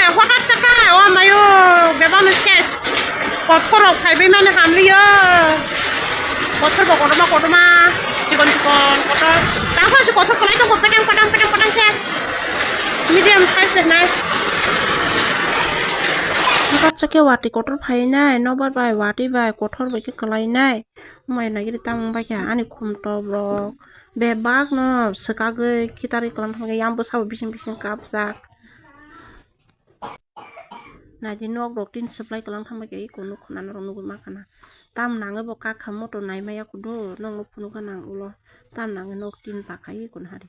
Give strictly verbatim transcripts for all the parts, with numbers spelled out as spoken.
Hotar saka, o mayo, bebak no ses. Kothor rok phaibai mani hamliyo. Kothor bo kotorma kotorma, chikon chikon kotor. Tangkho si kothor kwlai tongkho, petang petang petang petang khe. Medium size se nai. Hotar sake wati kotor phai nai, nobar bai wati bai kothor bai khe kwlai nai. Mai nagiri tamo bai khe ani khum top rok bebak no swkagwi khitarwi kwlwng thangkhe yang bwsabo bising bising kapjak. Naidi nok rok tin supply kwlwng thangma khe eko nuk khna norok nugwi mankha na. Tam nangwi bo kakha moto naimaya kudu nokno phunukgwi nang ulo. Tam nangwi nok tin pakhai eko nahari.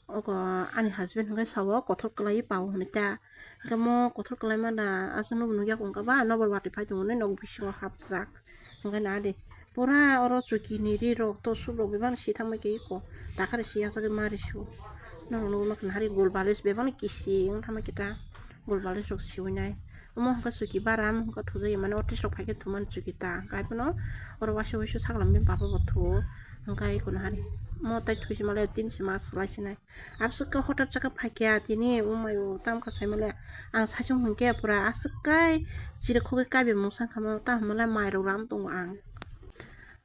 Oko ani husband hwnkhe sao kothor kwlaiwi pao hwnwi ta. Hwnkhe mo kothor kwlai mada aswk nukya wngkha ba nokbar watwi phai tongo nok bisingo hapjak. Hwnkhe na de pura oro chuki ni ri rok to subrok bebak si thangma khe eko takari si yasagwi mari su. Norok nugwi mankha na hari gol balis bebak ni kisi wng thangma khe ta gol balis rok siwi nai. Omo hwnkhe chuki bara omo hwnkhe thujagwi mane o twi srok phai khe thumani chuki ta hwnkhe abono oro waisa waisa saklam bini baba bo thuo hwnkhe eko na hari mo tai thuisi male tin si ma swlai sinai. Abswk khe hotar chakhe phaikha tini, o mayo, tamo khe saimale ang saichung hinkhe pura aswk kai chirikhogwi kaibe mungsa khamao, tamo hinmale mairok ram tongo ang.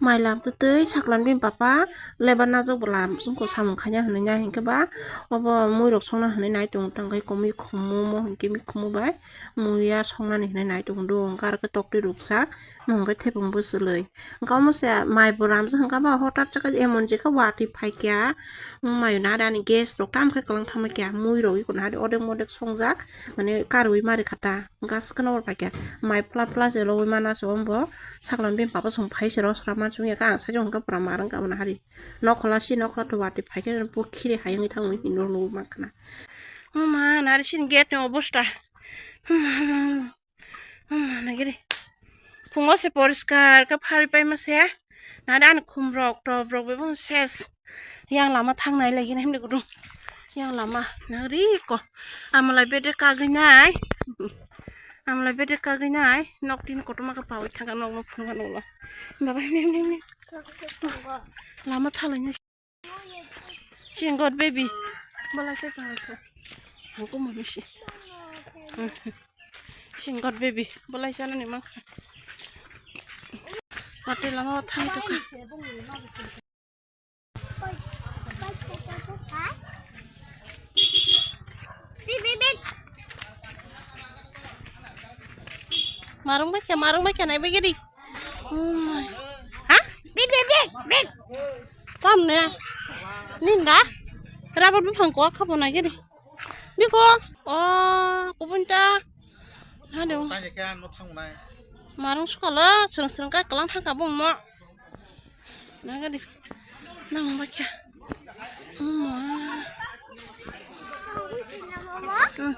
Mai lam twtwi saklam bini papa lebar najak bo lam chwngkho samung khaina hinwi nai hinkhe ba obo muirok songna hinwi nai tongo, tangkhe komui khumu mo hinkhe mikhumu bai muiya songnani hinwi nai tongo do, hwnkhe aro khe toktwi rukjak. Hwnkhe thepung bwswlwi. Hwnkhe omo se mai bo ramjak hwnkha ba hotar chakhe emon jekhe watwi phaikha. Mayo nari ani gas rok tamo khe kwlwng thangma khe mui rok eko nari odek modek songjak mane karwi mari kha ta. Hwnkhe aswk no paikha mai pla pla se logwi mana se omo bo saklam bini papa song phai se rosra ma chwngya kha ang saichung hwnkhe pura mar wngkha mani hari. Nokhola si nokhola to watwi phaikhe bo khiri hai wngwi thangwi hinwi nukwi mankha na. Huma nari sini gate ni obosta. Huma huma huma. Hum, nagiri. Phungo se poriskar khe pharwi paima se. Nari ani khum rok, top rok bebak ses. Yang lama thangnai lagi nai himni gudung. Yang lama nagiri ko. Amulai bede kagwi nai. Amulai bede kagwi nai. Nok tin kotorma khe pawi thangkha nok nok phunukha noklo. Baba himni himni himni. Lama thalai nai. Sing God baby. Balai sa tong sa. Hangko mami si. Sing God baby. Balai sa nani mangkha. Mati lama thang to ka. Marung bai kya, marung bai kya nai bai gidi. Oh my. Ha? Big, big, big, big. Tam ne? Ninda? Rabar buphang ko khabo na giri. Biko. Oh, kubun ta. Hado. Tanya kya no thang nai. Marung sukala, serang serang kai kalang thang kabung mo. Na giri. Nang bacha. Oh my. Hmm.